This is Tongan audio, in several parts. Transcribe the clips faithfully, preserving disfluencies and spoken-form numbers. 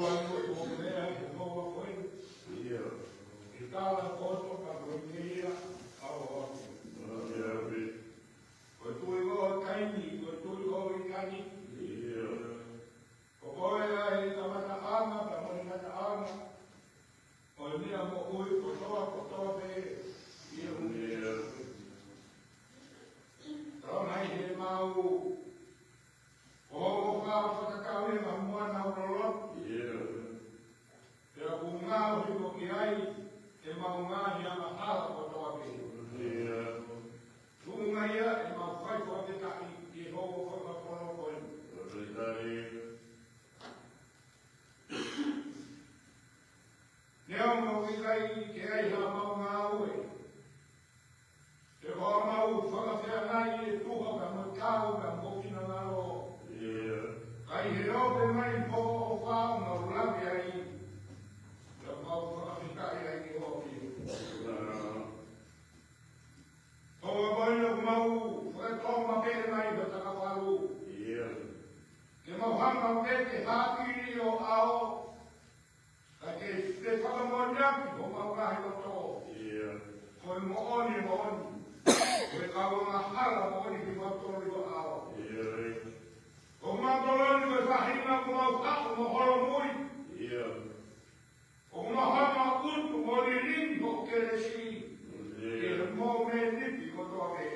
Ko e meʻa ʻi he houa ko eni. ʻIo. Ke tala poto ka ko e meʻa ʻa o atu. ʻIo. Ko e tui ko e kaini, ko e tui ko e kaini. ʻIo. Ko koe ʻa e kamataʻanga, ka mo e ngataʻanga ʻo e meʻa moʻui kotoa, kotoa pē. ʻIo. ʻIo. Tau mai he mau. ʻO, ʻo ka fakatatau e ngaahi moana ʻo loloto. ʻIo. Pea ʻoku ngaohi mo ki ai ʻemau ngaahi angahala kotoa pē. ʻIo. Tuʻunga ia ʻemau fai fakafetaʻi ki he houa fakapolopolo ko eni. Fakafetaʻi. Neongo ʻoku ʻikai ke ʻi ai haʻamau ngāue, pe ko haʻamau fakafeangai ʻi he tuha ka mo e kau ka mo e finangalo. ʻIo. Ka ʻi he ope mai ho ʻofa ʻoku mau lave ai, pea mau fakafetaʻi ai ki ho ʻAfio. ʻIo. Ko e ʻuhinga ʻoku mau fakatōmapeʻe mai ho takapalu. ʻIo. Ke mau hanga pē ke haʻi ʻo ʻao, ka ke fakamoʻoniʻaki homau ngaahi loto. ʻIo. Ko e moʻoni, moʻoni. Ko e kau angahala moʻoni kimautolu ʻi ho ʻao. ʻIo. Ko mautolu ni ko e faʻahinga ʻoku mau haʻu mo holomui. ʻIo. ʻOku mau hanga ʻo utu mo lilingi ho kelesi. ʻIo. ʻI he mōmeniti kotoa pē.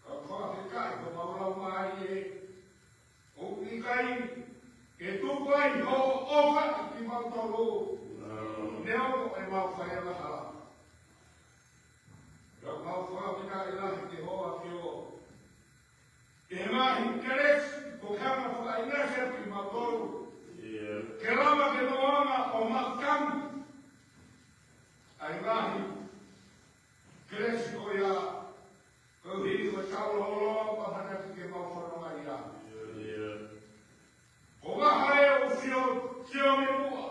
Ka fakafetaʻi ko mau lau mai ē. ʻOku ʻikai ke tuku ai ho ʻofa kimautolu. ʻIo. Neongo ʻemau fai angahala. Ka mau fakafetaʻi lahi ki ho ʻAfio. ʻI he ngaahi kelesi kuo ke hanga fakaʻinasi atu kimautolu. ʻIo. Ke lava ke mau hanga ʻo maʻu tangi ʻa e ngaahi kelesi ko ia, koeʻuhi ko e tau loloa ʻoku ʻamanaki ke mau fanongo ai. ʻIo. ʻIo. ʻO vaha ē ʻoku sio, sio mei muʻa.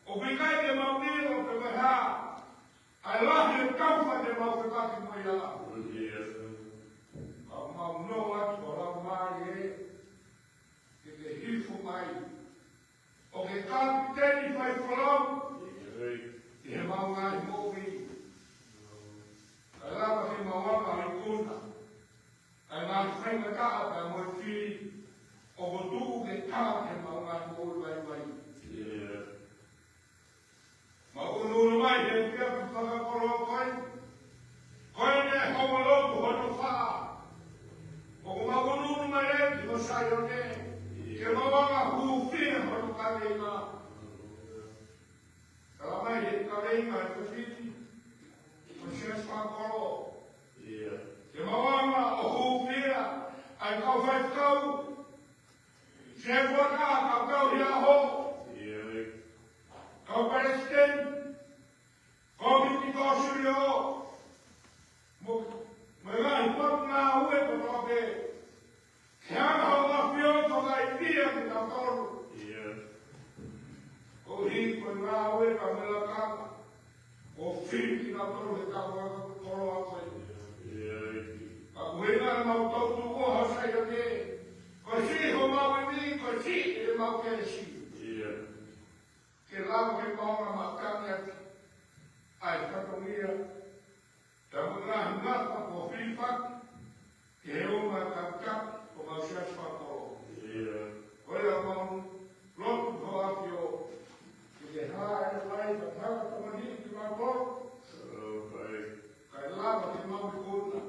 ʻOku ʻikai ke mau ʻilo pe ko e hā ʻa e lahi ʻo e taufa te mau fekaki mo ia. ʻIo. Ka mau nofo atu ʻo lau mai ē, ke ke hifo mai ʻo ke kapiteni fai folau ʻi heʻemau ngaahi moʻui. Kae lava ke mau hanga ʻo ikuna ʻa e ngaahi faingataʻa pea mo e fili ʻoku tuʻu ke tā heʻemau ngaahi moʻui vaivai. ʻIo. Mau ʻunuʻunu mai he efiafi fakakoloa ko eni. Ko eni ʻa e houa lotu hono fā. ʻOku mau ʻunuʻunu mai ai ki ho Saione, ke mau hanga ʻo hūfia hono kaveinga. Tala mai he kaveinga ʻa e fili, ko e siasi fakakolo. ʻIo. Ke mau hanga ʻo hūfia ʻa e kau faifekau, sētuata, kau kau hiaho, ʻio, kau palesiteni, kau komiti kōsilio, mo, mo e ngaahi potungāue kotoa pē. Ke hanga ho ʻAfio ʻo fakaivia kinautolu. ʻIo. Koeʻuhi ko e ngāue ka mo e lakanga ʻo fili kinautolu he tau fakakoloa ko eni. ʻIo. Ka ko e ʻuhinga ʻemau toetuʻu ʻa ho Saione, ko e siʻi homau ivi, ko e siʻi ʻemau kelesi. ʻIo. Ke lava ke mau hanga ʻo maʻu tangi atu ʻa e fatongia, pea mo e ngaahi ngafa kuo fili fatu ki he uma takitaha ʻo homau siasi fakakolo. ʻIo. Ko ia ʻoku mau lotu ki ho ʻAfio, ke ke hāʻele mai, ka hanga ʻo tokoniʻi kimautolu. ʻIo, ʻikai. Kae lava ke mau ikuna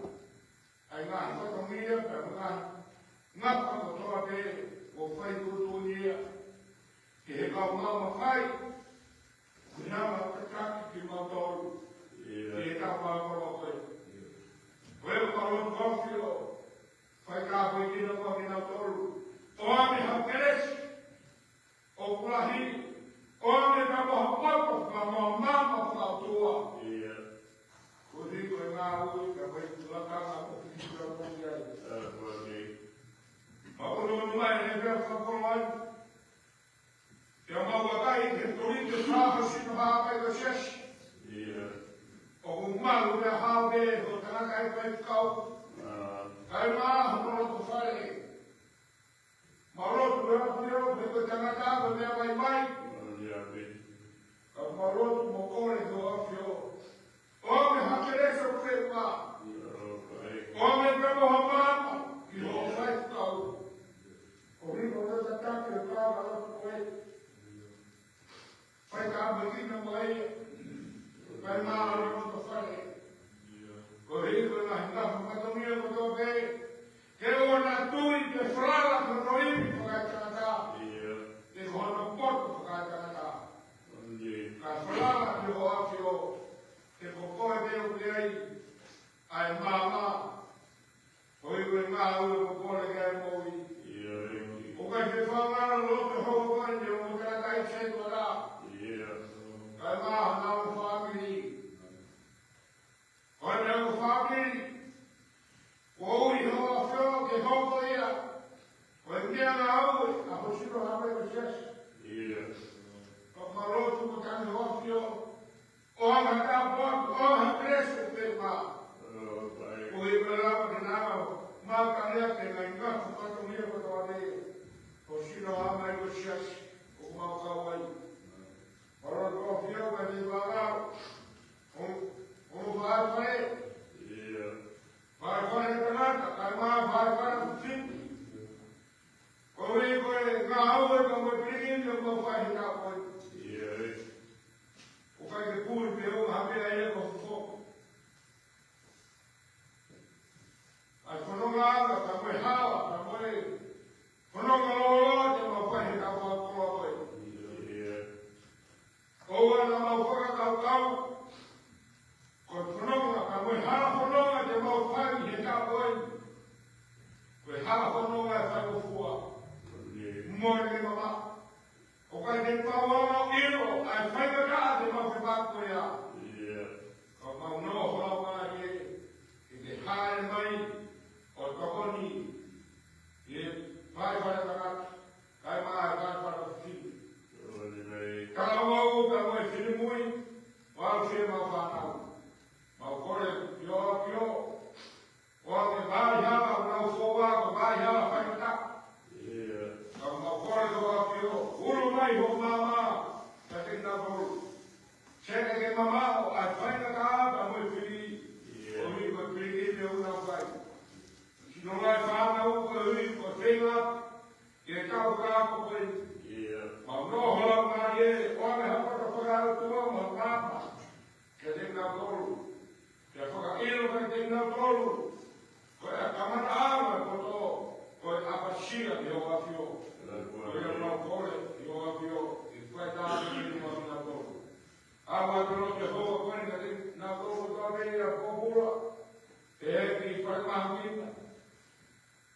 ʻa e ngaahi fatongia, pea mo e ngaahi ngafa kotoa pē kuo fai tuʻutuʻuni ia ki he kau maʻu mafai, kuo ne hanga ʻo tataki kimautolu, ʻio, ki he tau fakakoloa ko ē. ʻIo. Ko ia ʻoku mau lotu ki ho ʻAfio, fai tāpuekina muʻa kinautolu, ʻoange ha kelesi ʻoku lahi, ʻoange pea mo ha poto fakamaama fakaʻotua. ʻIo. Koeʻuhi ko e ngāue, ka ko e lakanga ʻoku fili kinautolu ki ai. ʻIo, ko eni. Mau ʻunuʻunu mai he efiafi fakakoloa ni, pea mau vakai ki he tuli ke fāfasi no hāpai ko siasi. ʻIo. ʻOku malu pea hao pē ho tangataʻeiki faifekau. ʻIo. Kae ʻumaʻā hono loto fale. Mau lotu ki ho ʻAfio, tangata ko e meʻa maimai. Ka mau lotu mo kole ki ho ʻAfio. ʻOange ha kelesi ʻoku feʻunga. ʻOange pē mo ha maama ki hoʻo faifekau. Koeʻuhi ko e tataki ʻo e kāingalotu ko ē. Fai tāpuekina mai. Kae mālō loto fale. Koeʻuhi ko e ngaahi ngāue fakafatongia kotoa pē. Ke ʻoua naʻa tui pe falala ki hono ivi fakaetangata. Pe ko hono poto fakaetangata. Kae falala ki ho ʻAfio. He ko koe pē ʻoku ʻi ai ʻa e maama. Koeʻuhi ko e ngāue ʻoku kole ki ai e moʻui. ʻOku ʻikai ke fakaʻaonga loto ho koe ni ʻo mo tangata i se tuala. Kae maʻa honau fāmili. Ko ʻenau fāmili. Koeʻuhi ho ʻAfio ke hoko ia ko e meʻangāue ʻa ho sino hame ko Siasi. Ka mau lotu mo tangi ho ʻAfio. ʻOange ha tāpuaki, ʻoange ha kelesi ʻoku feʻunga. Koeʻuhi ko e lava ke nau maʻu ke ngaahi ngāue fakafatongia kotoa pē. Ho sino hame ko Siasi, ʻoku mau kau ai. Mau lotu ʻAfio ka te vāvā. ʻO, ʻo faifai. Faifai tangata, kae maʻa faifai fefine. Koeʻuhi ko e ngāue ka mo e pilingi ʻoku mau fai he taʻu ko eni. ʻOku ʻikai ke puli pe ʻoange ha meʻa ia ko fofo. ʻA e fononga ʻanga, ka mo e hala, ka mo e fononga lōloa te mau fai he taʻu fakakoloa ko eni. ʻOua naʻa mau fakakaukau, ko e fononga, ka mo e hala fononga te mau fai he taʻu ko eni. Ko e hala fononga ʻe faingofua. Mo e mamaʻo. ʻOku ʻikai te mau ʻilo ʻa e faingataʻa te mau fepaki ko ia. Ka mau noho lau mai ē, ke ke hāʻele mai ʻo tokoni ʻi he faifai tangata, kae maʻa e faifai fefine. Ka mau ka mo e finemui, ʻo aʻu ki he mau fānau. Mau kole ki ho ʻAfio, ʻoange mai hala ʻo nau foua, ko mai hala faingataʻa. Ka mau kole ki ho ʻAfio, ʻulu mai ho maama, ka te nau kolu. Sēniti ke mamaʻo ʻa e faingataʻa ka mo e fili, koeʻuhi ko e pilingi ʻoku nau fai. Sino mai fānau koeʻuhi ko e feinga ke tau ka ko koe. Mau noho lau mai ē, ʻoange ha poto fakaʻotua mo ha maama. Ke te nau kolu. Ke fakaʻilo kiate kinautolu ko e kamataʻanga ʻo e poto, ko e ʻapasia ki ho ʻAfio. Ko ia mau kole ki ho ʻAfio, ke fai tāpuekina kinautolu. ʻOua te ke hoko ko eni kiate kinautolu kotoa pē ʻi he pōpula, ʻi he kiʻi falemahaki.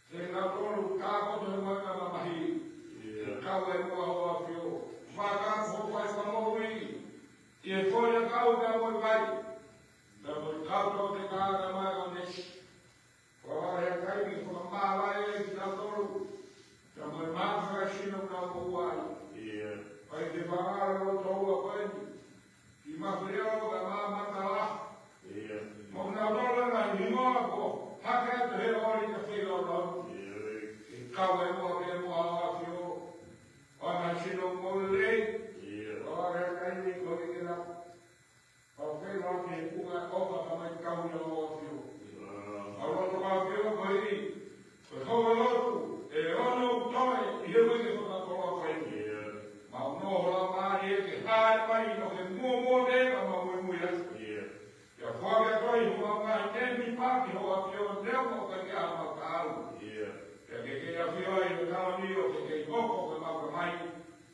Ke kinautolu tākoto he moʻunga mamahi. Ke kau ai muʻa ho ʻAfio. Fakaako ho fai fakamoʻui. Ke foʻi ʻakau ka mo e vai. Ka mo e kau tō te kākā mai ʻo nesi. Ko e ʻaho ʻe taimi ko e mālai ai kinautolu. Ka mo e māfakasino ka mo uai. Fai te fakaʻalo tō ua ko eni. Ki Mafileʻo ka mo Matala. Mo kinautolu ʻa e ngaahi hingoa ko hake atu he ʻoli ka fei lau lau. Ke kau ai muʻa pē muʻa ho ʻAfio. ʻOange ha sino moʻui lelei. ʻOange ha taimi ko e kena. Pau fei lau ke kuka ʻofa ka mai kau ia ho ʻAfio. Mau lotu ʻAfio ko eni. Ko e houalotu ʻe ono ʻoku toe ʻi he uike fakakoloa ko eni. Mau noho lau mai ē ke hāʻele mai ʻo ke muʻomuʻa pē ka mau muimui atu. Ke foaki atu ai homau ngaahi temi paki ho ʻAfio neongo ka ke ʻa mau kau. Ke ke ʻAfio ai ʻo taloni ʻo ke ke hoko ko mau ka mai.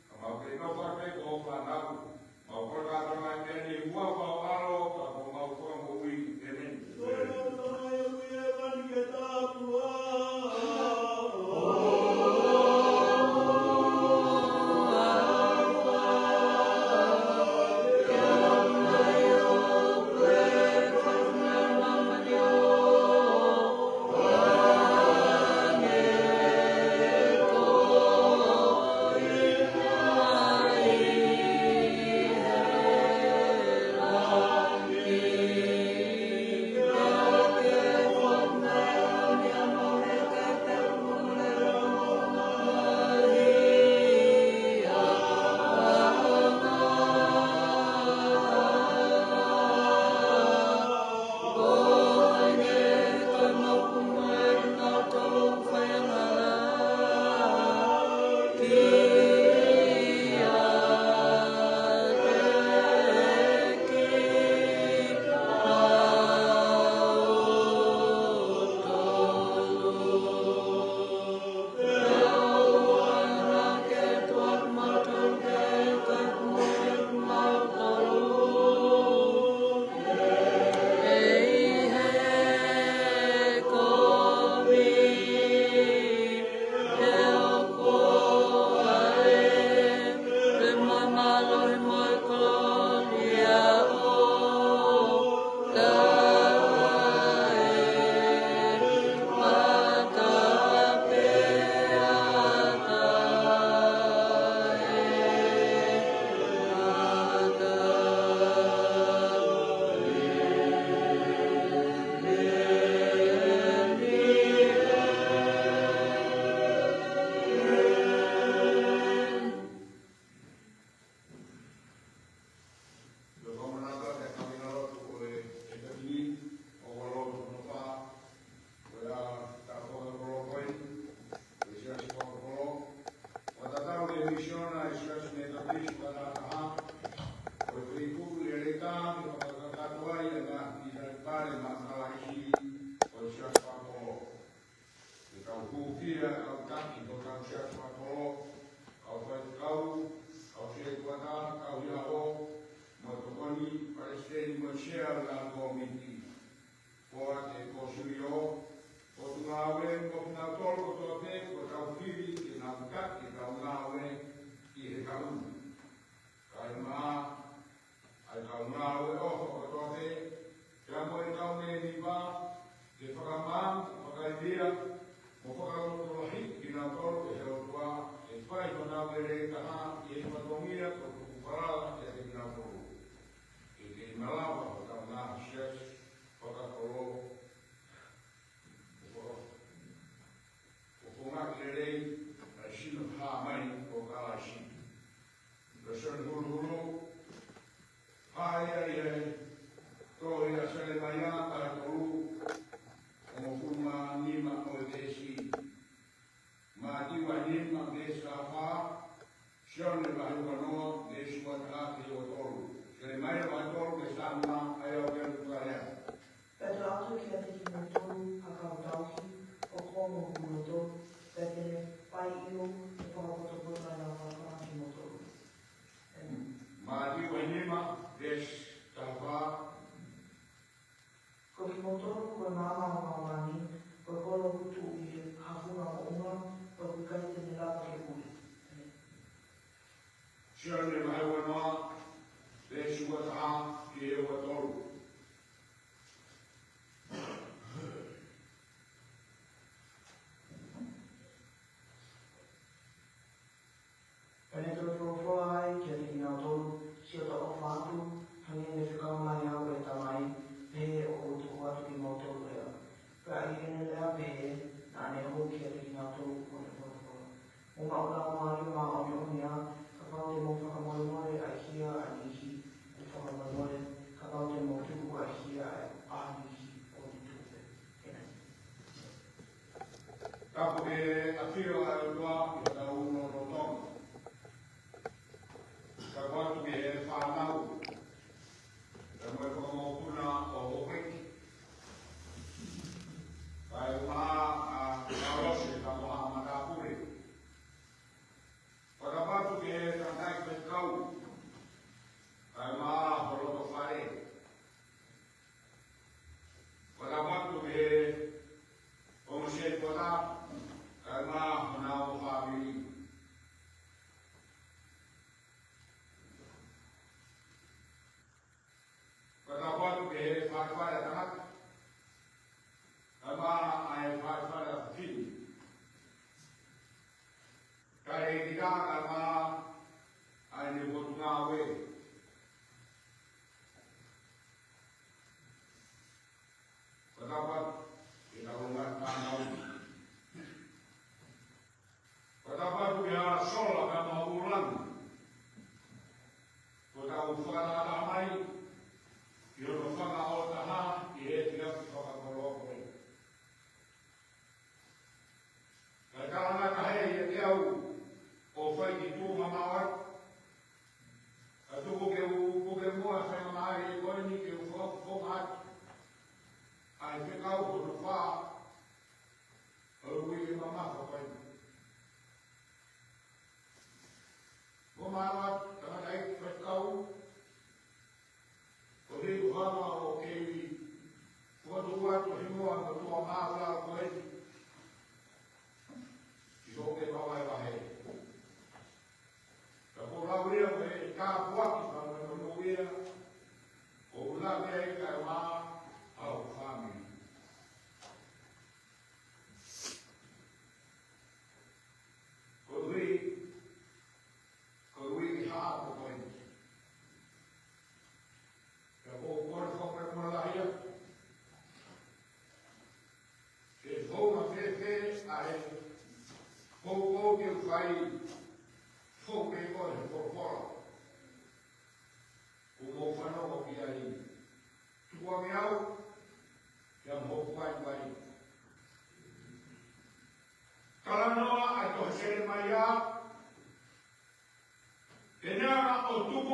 Ka mau ke nofo pē ko ho fānau. Mau kole kātoa mai pē ni ua mau ʻalo, ka ko mau fakamoʻui. ʻĒmeni. Pisi Patataha, ko e feituʻu lelei taha ke fakakakato ai ʻa e ngaahi pīsale pale maʻa Kalaisi ʻo e Siasi Fakakolo. Ke tau hūfia ʻa e kau taki ʻo hotau Siasi Fakakolo, kau faifekau, kau setuata, kau hiaho, mo e tokoni palesiteni mo e sea ʻo e ngaahi kōmiti. Ko e kau sui ʻo e Potungāue, ko kinautolu kotoa pē kuo tau fili ke nau taki ʻetau ngāue ki he taʻu ni. Kae ʻumaʻā ʻa e kau ngāue ʻofa kotoa pē, pea mo e kau mēmipa, ke fakamaau, fakaivia, mo fakalotolahiʻi kinautolu ʻe he ʻOtua, ke fai honau lelei taha ʻi he fatongia kuo tuku falala kiate kinautolu. Ke kei malava hotau ngaahi siasi fakakolo, ʻo, ʻo fakafofongaʻi lelei ʻa e sino hāmai ʻo Kalaisi. Lēsoni huluhulu, ʻa ia ʻi he tohi ʻa Selemaia, vahe tolu, hongofulu mā nima ʻo e veesi. Mātiu vahe nima, veesi taha fā, Sione vahe uanoa, veesi ua taha ki he ua tolu. Selemaia vahe tolu, veesi taha nima, ʻa ia ʻoku ou tuku lea. Pea toe ʻatu kiate kimoutolu ha kau tauhi ʻoku homo homou loto, pea te ne fai ʻilo ʻe fakapotopoto ʻa e lāunga ʻa kimoutolu. Mātiu vahe nima, veesi taha fā. Ko kimoutolu ko e maama ʻo māmani, ko e kolo ʻoku tuʻu ʻi he hafunga moʻunga, ʻoku ʻikai te ne lava ke ui. Sione vahe uanoa, veesi ua taha ki he ua tolu. Pea ne toe folofola ai kiate kinautolu, Siʻoto ʻofa atu, hangē ne fekau mai au ʻe he Tamai, pehē ʻoku ou tuku atu kimoutolu leva. Pea ʻi heʻene lea pehē, naʻa ne hū kiate kinautolu ʻo ne folofola, Mou maʻu Laumālie Māʻoniʻoni ā, kapau te mou fakamolemole ʻa e hia ʻa e niʻihi, ʻoku fakamolemole, kapau te mou tuku ʻa e hia ʻa e niʻihi, ʻoku ne tuku pē. ʻĒmeni. Tapu ki he ʻafio ʻa e ʻOtua ʻi hotau lotolotonga. Tapu atu ki he fānau, pea mo e fakamokopuna ʻo Houʻeiki. Kae ʻumaʻā ʻa Kalose, kae ʻumaʻā matāpule. Tapu atu ki he tangataʻeiki faifekau, kae ʻumaʻā ho loto fale. Tapu atu ki he ongo setuata, kae ʻumaʻā honau fāmili. Tapu atu ki he faifai ʻa tangata, kae ʻumaʻā ʻa e faifai ʻa fafine. Kae ʻikai ke ʻikai ke ʻumaʻā ʻa e ngaahi potungāue. Tapu atu ki he kaungā fānau. Tapu atu ki he hala sola pea mo e ʻū langi. Kuo tau fakataha mai ʻi hono fanga ʻo taha ʻi he efiafi fakakolo ko eni. Kae kalanga tahe ia ke u ʻo fai ki tuʻa mamaʻo atu. Ka tuku ke u puke muʻa e faingamālie ko eni ke u fakafofonga atu ʻa e fekau hono fā ʻo e uike mamafa ko eni. Ko mālō atu, tangataʻeiki faifekau, ko e hū hanga ʻo kei fokotuʻu atu hingoa ʻo e motuʻa māʻulalo ko eni ʻi hoʻo pepa vahevahe. Ka ko e lau ia ko e tāpuaki pea mo e monūʻia, ʻoku lave ai kae ʻumaʻā hoku fāmili. Koeʻuhi, koeʻuhi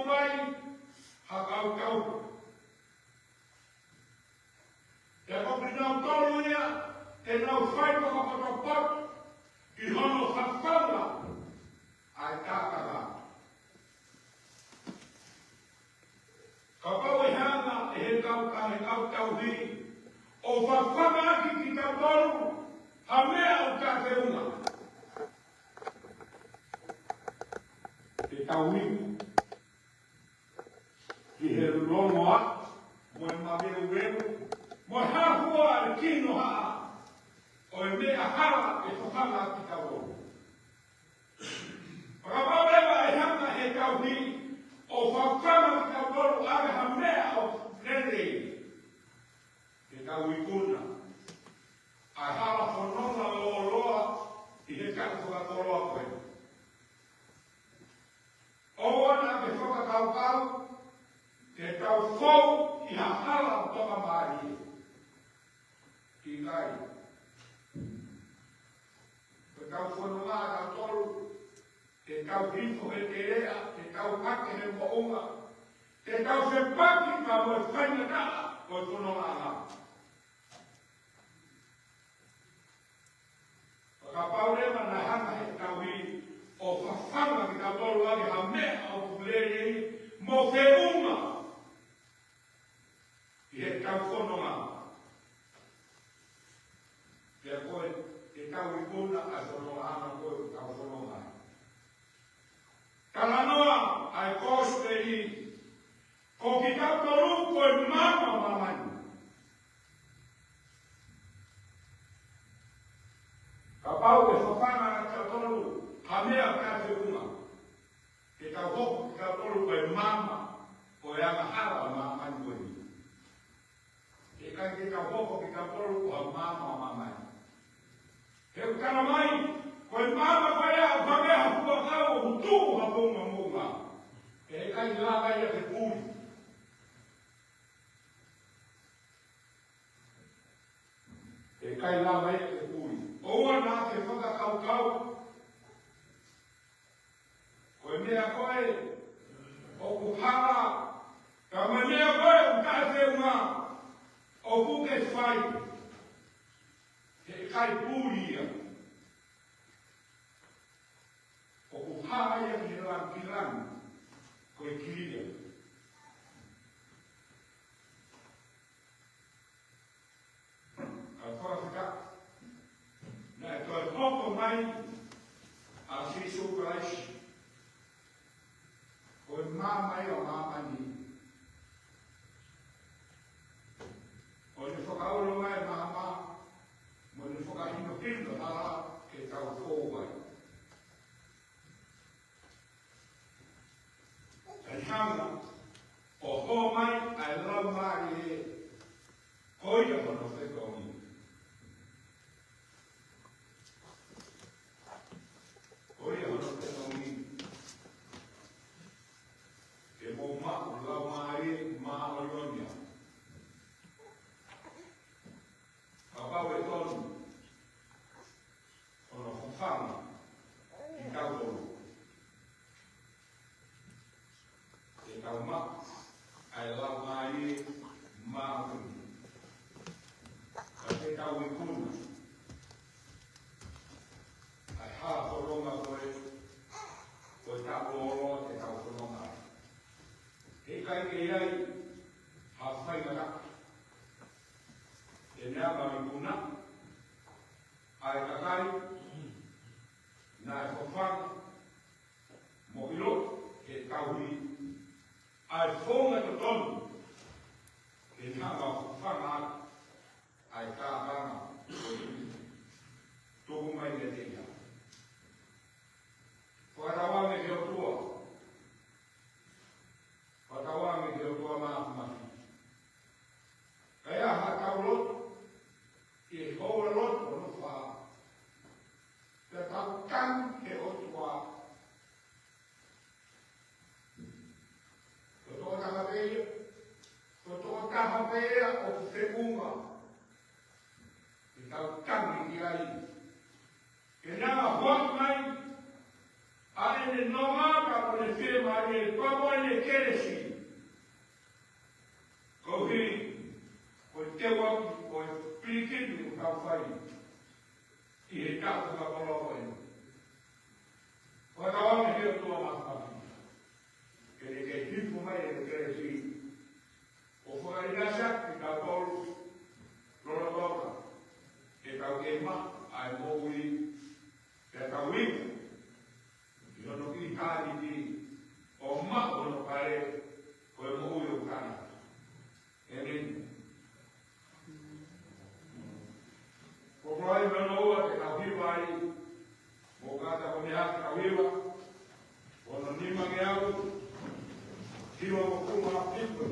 mai ha kautau. Pea ko kinautolu ia te nau fai fakapotopoto ʻi hono fafanga ʻa e kākā. Kapau ʻe hanga ʻe he kau, ʻe he kau tauhi ʻo fafanga ʻaki kitautolu ha meʻa ʻoku taʻefeʻunga, te tau iku ki he longoaʻa mo e maveuveu mo e hā fua e kinohaʻa ʻo e meʻa hala ʻe fafanga kitautolu. Kapau leva ʻe hanga ʻe he tauhi ʻo fafanga kitautolu ʻaki ha meʻa ʻoku lelei, te tau ikuna ʻa e hala fononga lōloa ʻi he taʻu fakakoloa ko ē. ʻOua naʻa ke fakakaukau te tau fou ʻi ha hala tokamālie. ʻIkai. Ko ʻetau fononga ʻatautolu, te tau hifo he teleʻa, te tau hake he moʻunga, te tau fepaki pea mo e faingataʻa ʻo e fonongaʻanga. Kapau leva naʻe hanga ʻe he tauhi ʻo fafanga kitautolu ʻaki ha meʻa ʻoku lelei mo feʻunga ʻi heʻetau fononga, pea ko e, te tau ikuna ʻa e fonongaʻanga ko ē ʻoku tau fononga ai. Talanoa ʻa e kosipeli, ko kitautolu ko e maama ʻo māmani. Kapau ʻe fafanga ʻaki kitautolu ha meʻa ʻoku taʻefeʻunga, te tau hoko kitautolu ko e maama ʻo e angahala ʻo māmani ko eni. He ʻikai ke tau hoko kitautolu ko ha maama ʻo māmani. He ʻoku tala mai, ko e maama ko ia ʻoku hangē ha fuakava ʻoku tuʻu ha founga moʻunga. He ʻikai lava ia ke puli. He ʻikai lava ia ke puli. ʻOua naʻa ke fakakaukau ko e meʻa ko ē ʻoku hala, ka ko e meʻa ko ē ʻoku taʻefeʻunga ʻoku ke fai, he ʻikai puli ia. ʻOku hā ia ki he langilangi ko e kilia. Ka fakafetaʻi, naʻe toe hoko mai ʻa Sīsū Kalaisi ko e maama ia ʻo māmani. ʻO ne fakaulo mai e maama, mo ne fakahinohino hala ke tau fou ai. Kae hanga ʻo hō mai ʻa e Laumālie, ko ia hono fetongi. Ko ia hono fetongi. Ke mou maʻu Laumālie Māʻoniʻoni. Kapau ʻe tonu hono fafanga kitautolu, te tau maʻu ʻa e Laumālie Māʻoniʻoni. Ka te tau ikuna ʻa e hala fononga ko ē, ko e taʻu lōloa te tau fononga ai. He ʻikai ke ʻi ai ha faingataʻa te ne hanga ʻo ikuna ʻa e kakai naʻe fafanga mo ʻilo ke tauhi ʻa e founga totonu ke ne hanga ʻo fafanga ʻa e kākā. Tuku mai kiate ia. Fakatauange ki he ʻOtua. Fakatauange ki he ʻOtua Māfimafi. Ka ʻi ai haʻatau lotu, ʻi he houa lotu hono fā, pea tau tangi ki he ʻOtua. Ko e tokotaha Fiemālie, pea mo ʻene kelesi. Koeʻuhi ko e teuaki ʻo e pilikimi ʻoku tau fai ʻi he taʻu fakakoloa ko eni. Fakatauange ʻe he ʻOtua Māfimafi ke ne kei hifo mai ʻene kelesi ʻo fakaʻinasi ʻaki kitautolu lolotonga ke tau kei maʻu ʻa e moʻui, ke tau iku ʻi hono kiʻi tākiti ʻo maʻu hono pale, ko e moʻui ʻoku taʻengata. ʻĒmeni. Ko e poloaʻi meʻa ua te tau hiva ai, mo kata ko e meʻa ke tau hiva, ko hono nimangeau hiva mo e ua afe hiva.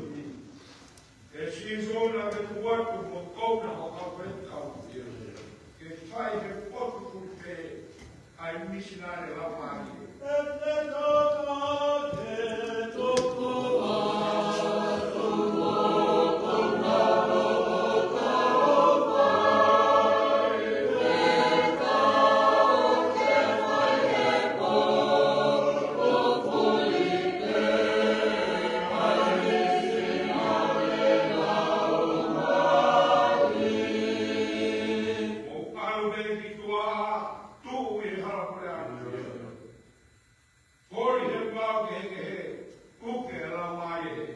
ʻE Sīsū, naʻa ke tuku atu mo kona ho kau faifekau ke fai he potu kulu pē ʻa e misinale laumālie. ʻO ʻalu mei ki tuʻa, tuʻu ʻi he hala puleʻanga. Holi he vao kehekehe, puke e laumālie.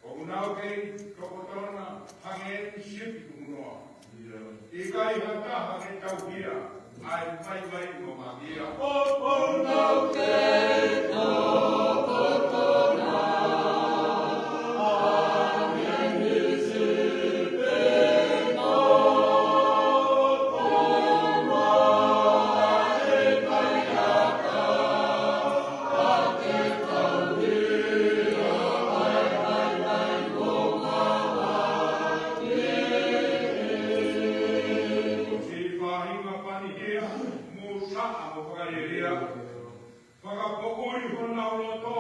ʻOku nau kei tokotona hangē eni sipi tukunoa. ʻIkai ha taha ke tauhi ia, ʻa e vaivai mo e makia. ʻOku nau kei tokotona hangē eni sipi tukunoa. Siʻi faʻahinga panihia, mou taʻa mo fakalielia. Fakapoʻuli honau loto,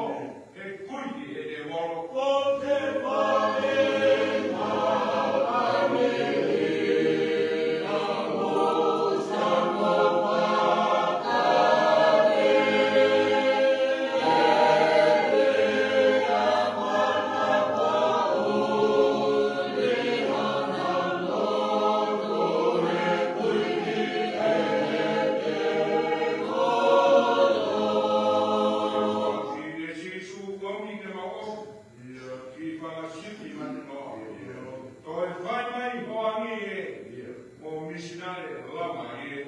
he kuihi ʻe he ʻOtua. Sīsū, ʻomi ke mau ʻofa ki he fanga sipi mate noa. Toe fai mai ho angi ē, mo e misinale laumālie.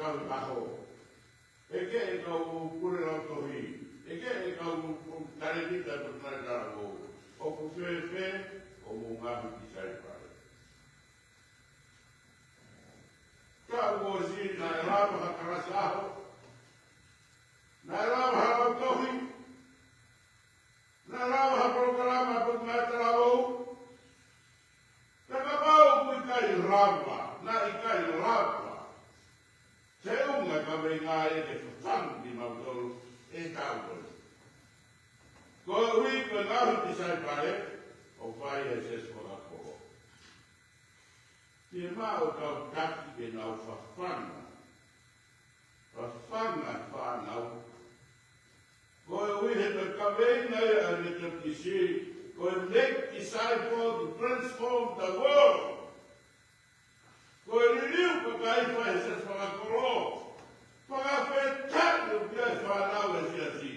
kau ʻaho. ʻEke ʻa e kau pule lautohi. ʻEke ʻa e kau talēkita pea mo e kau talavou. ʻOku fēfē hoʻomou ngaohi ki Saipale? Ka ʻoku ʻosi naʻe lava ha kalasi ʻaho. Naʻe lava ha lautohi. Naʻe lava ha polokalama pea mo e kau talavou. Ka kapau ʻoku ʻikai lava, naʻe ʻikai lava. Feʻunga ka mei ngā e ke fafanga kimautolu ʻe tautolu. Koeʻuhi ko e ngaohi ki Saipale, ʻoku fai ʻe he Siasi Fakakolo. Ke mau tau taki ke nau fafanga. Fafanga fānau. Koeʻuhi he ko e kaveinga ia ʻa e Metotisi, ko e make disciple to transform the world. Ko e liliu ko e kakai fai he Siasi Fakakolo. Fakafetaʻi ʻoku ʻi ai e fānau ʻa e Siasi.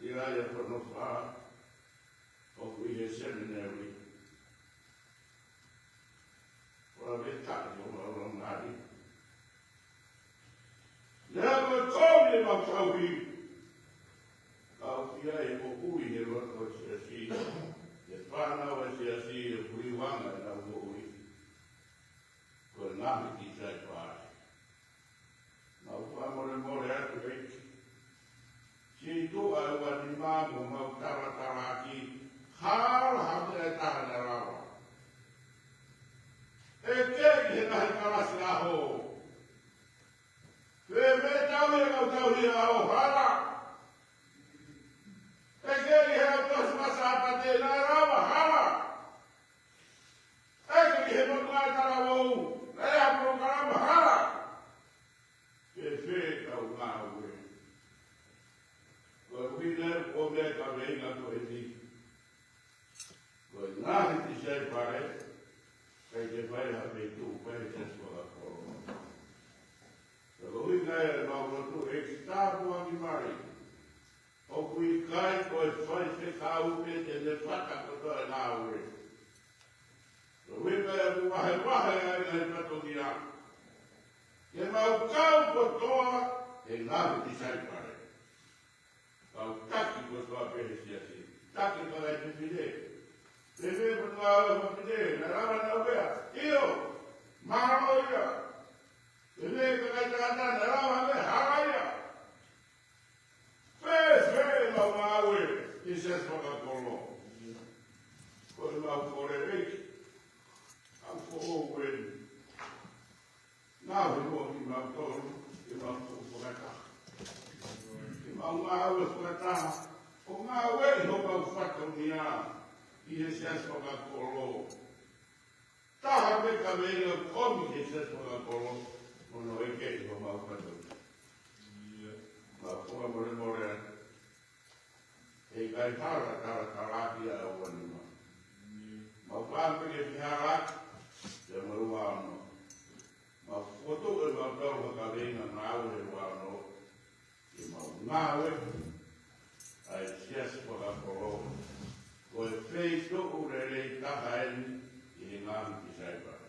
ʻI ai e konga fā, ʻoku ʻi he seminary. Fakafetaʻi ʻoku mau ʻalu mai. Lea ko e komi ʻemau tauhi. Ka ʻoku ʻi ai e moʻui he loto ʻo e Siasi. He fānau ʻa e Siasi ʻoku ʻi ai ʻenau moʻui. Ko e ngaohi ki Saipale. Mau fakamolemole atu ʻEiki. Siʻi tuʻa ʻe ua nima mo mau talatalaaki. Hala ha meʻa ʻe taha naʻe lava. ʻEke ki he ngaahi kalasi ʻaho. Fēfē tauhi ʻa e kau tauhi ʻaho? Hala. ʻEke ki he kau tauhi Sāpate, naʻe lava? Hala. ʻEke ki he kau talavou, naʻe ʻi ai ha polokalama? Hala. Fēfē ʻetau ngāue? Koeʻuhi naʻe ʻomai e kaveinga ko eni. Ko e ngaohi ki Saipale, ʻikai ke fai ha feituʻu, fai he Siasi Fakakolo. Ka koeʻuhi naʻe mau lotu ʻEiki, tāpuakiʻi mai. ʻOku ʻikai ko e faifekau pē te ne fakakotoa e ngāue. Ko e ʻuhinga ia ʻoku vahevahe ai e ngaahi fatongia. Ke mau kau kotoa he ngaohi ki Saipale. Kau taki kotoa pē he Siasi. Taki kakai fefine. Fefine pea mo e ngaahi fefine, naʻe lava nau meʻa? ʻIo. Mālō ia. Fefine kakai tangata, naʻe lava meʻa? Hala ia. Fēfē ʻemau ngāue he Siasi Fakakolo? Ko ʻemau kole ʻEiki, ʻa e foʻou eni. Ngaohi muʻa kimautolu, ke mau tuʻu fakataha. Ke mau ngāue fakataha, ʻo ngāueʻi homau fatongia ʻi he Siasi Fakakolo. Taha pē kaveinga ʻoku ʻomi ki he Siasi Fakakolo, mo hono ʻekeʻi homau fatongia. Mau fakamolemole atu. ʻE ʻikai hala talatalaaki ʻa e ua nima. Mau fakaʻamu pē ke fehālaaki, pea mo e ua ono. Mau fokotuʻu ʻemau tau fakaveinga ngāue he ua ono. Ke mau ngāue ʻa e Siasi Fakakolo, ko e feituʻu lelei taha eni ʻi he ngaohi ki Saipale.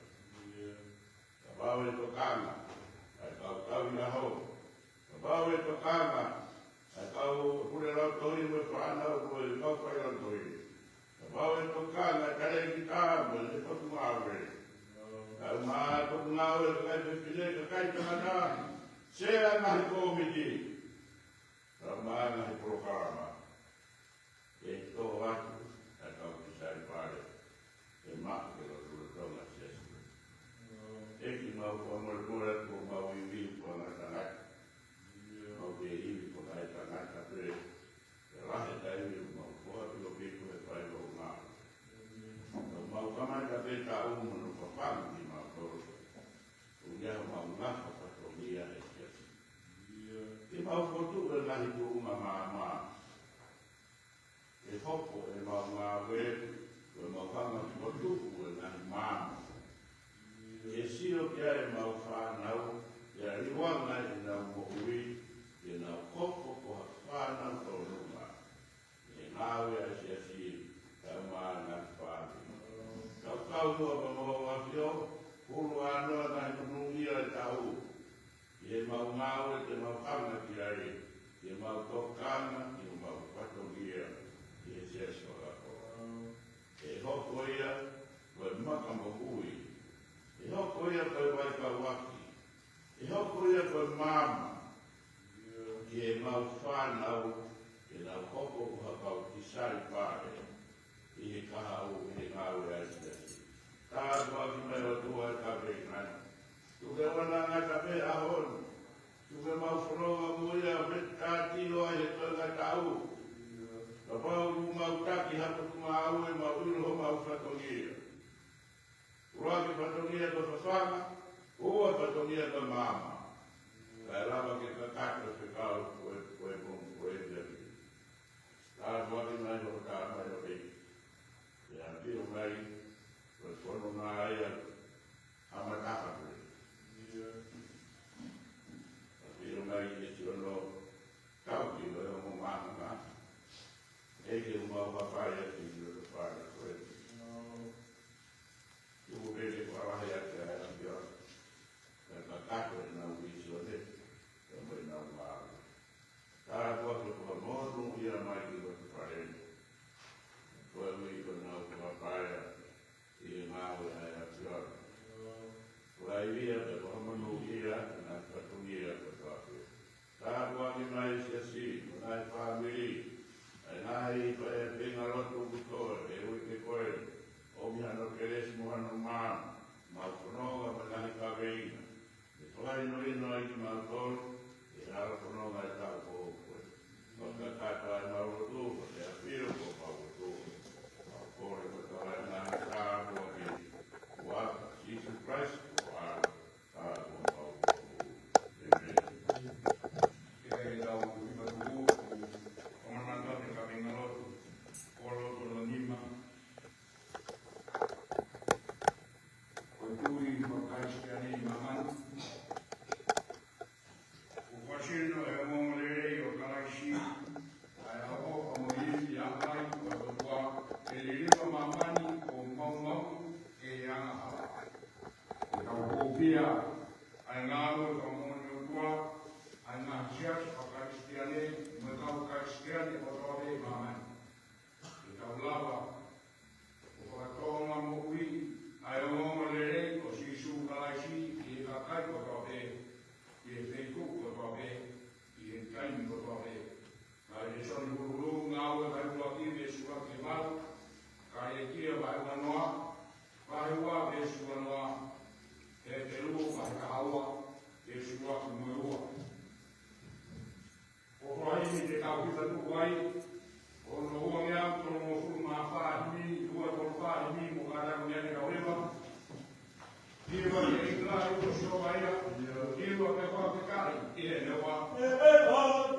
Kapau ʻe tokanga ʻa e kau tauhi ʻaho, kapau ʻe tokanga ʻa e kau pule lautohi mo e fānau mo e kau failautohi, kapau ʻe tokanga ʻa e talēkita mo e potungāue, kae ʻumaʻā e potungāue ʻa e kakai fefine, kakai tangata, sea ngaahi kōmiti, kae ʻumaʻā e ngaahi polokalama, ʻe tō atu ʻa e kau ki Saipale, ʻe maʻu ke lotolotonga e Siasi. ʻEiki, mau fakamolemole atu ʻemau ivi fakaetangata. Mau kei ivi fakaetangata pē, ʻe lahi e taimi ʻoku mau fakapikopiko he fai ʻemau ngāue. Ka mau kamata pē taʻu mo hono fafanga kimautolu. ʻOku ʻi ai homau ngafa fatongia he Siasi. Ke mau fokotuʻu e ngaahi tuʻunga maama. ʻE hoko ʻemau ngāue, ko ʻemau hanga ʻo fokotuʻu e ngaahi maama. ʻE sio ki ai ʻemau fānau, ʻe ʻaonga ʻenau moʻui, ke nau hoko ko ha fānau tōnunga. ʻI he ngāue ʻa e Siasi, kae ʻumaʻā e ngaahi fāmili. Kau kau muʻa pea mau afi Mau ngāue te mau hanga ki ai, ke mau tokanga ki homau fatongia ʻi he siasi fakakolo. ʻE hoko ia ko e maka moʻui, ʻe hoko ia ko e vaikauʻaki, ʻe hoko ia ko e maama ki heʻemau fānau, ke nau hoko ko ha kau tisaipale ʻi he kahaʻu, ʻi he ngāue ʻa e siasi. Tāpuaki mai ʻOtua e kaveinga ni. Tuku ke ʻoua naʻa ngata pē ʻaho ni. Tuku ke mau fononga mo ia ʻo fetaʻi ʻo ʻi he toenga taʻu. Kapau ʻoku mau taki ha potungāue, mau ʻilo homau fatongia. ʻUluaki fatongia ko e fafanga, ua fatongia ko e maama. Kae lava ke kakato e fekau ko e, ko e pongipongi ko eni. Tāpuaki mai ʻo tā mai ʻo pei. ʻE ʻafio mai, ko e fononga ia ʻa Mataka pē. ʻAfio mai ʻi he siʻono tauhi ʻo e ongo maama. ʻEiki, ʻoku mau hapai atu ʻi loto fale ko eni. Tuku pē ke fakalahi atu ʻa e ʻAfiona. Kae kakato ʻenau vīsone, pea mo ʻenau ngāue. Tāpuaki ke fakamonūʻia mai ki loto fale ni. Koeʻuhi ko ʻenau fakapālangi ʻi he ngāue ʻa e ʻAfiona. Ko e ʻai ia ke fakamonūʻia ʻa e ngaahi fatongia kotoa pē. Tāpuaki mai e siasi, mo e ngaahi fāmili, ʻa e ngaahi faʻē feinga lotu kuo toe he uike ko eni, ʻomi hano kelesi mo hano maama, mau fononga mo e ngaahi kaveinga. ʻE fakahinohino ai kimautolu, ʻi he hala fononga ʻo e taʻu ko ē. Fakakakato ʻemau lotu, ko e ʻafio ko homau ʻOtua. Mau kole kotoa e ngaahi tāpuaki, ʻi he huafa ʻo Sīsū Kalaisi ko homau Fakamoʻui. ʻĒmeni. Ke tau fakafeʻiloaki, ʻo manatu ki he kaveinga lotu, ko e lotu hono nima. Ko e tui faka-Kalisitiane ʻi māmani. Kuo fakasino ʻe he ongoongolelei ʻo Kalaisi ʻa e ʻaho ʻo e moʻui ʻi he ʻaho ʻo e ʻOtua, ke liliu ʻa māmani ʻo maumau ʻi he angahala. Ke tau hūfia ʻa e ngāue fakamoʻoni ʻOtua ʻa e ngaahi siasi faka-Kalisitiane mo e kau Kalisitiane kotoa pē ʻi māmani. Ke tau lava ʻo fakatōʻonga moʻui ʻa e ongoongolelei ʻo Sīsū Kalaisi ʻi he kakai kotoa pē, ʻi he feituʻu kotoa pē, ʻi he taimi kotoa pē. Ngaahi lēsoni huluhulu, Ngāue vahe ʻuluaki veesi ua ki he valu, Kalētia vahe uanoa, vahe ua veesi uanoa, Hepelū vahe taha ua veesi ua ki he ua. Ko e foʻi himi te tau kiʻi fakatuʻu ai, ko hono ua ngeau tolungofulu mā fā himi, ua tolu fā himi, mo kātaki meʻa ke tau hiva. Hiva ki he ʻEiki, ko Sihova ia, hiva ke fakafetaʻi ki heʻene huafa.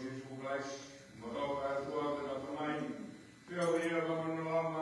Sīsū Kalaisi, mo e ʻOtua ko e Tamai, pea ʻoku ʻi ai ʻa e Laumālie Māʻoniʻoni,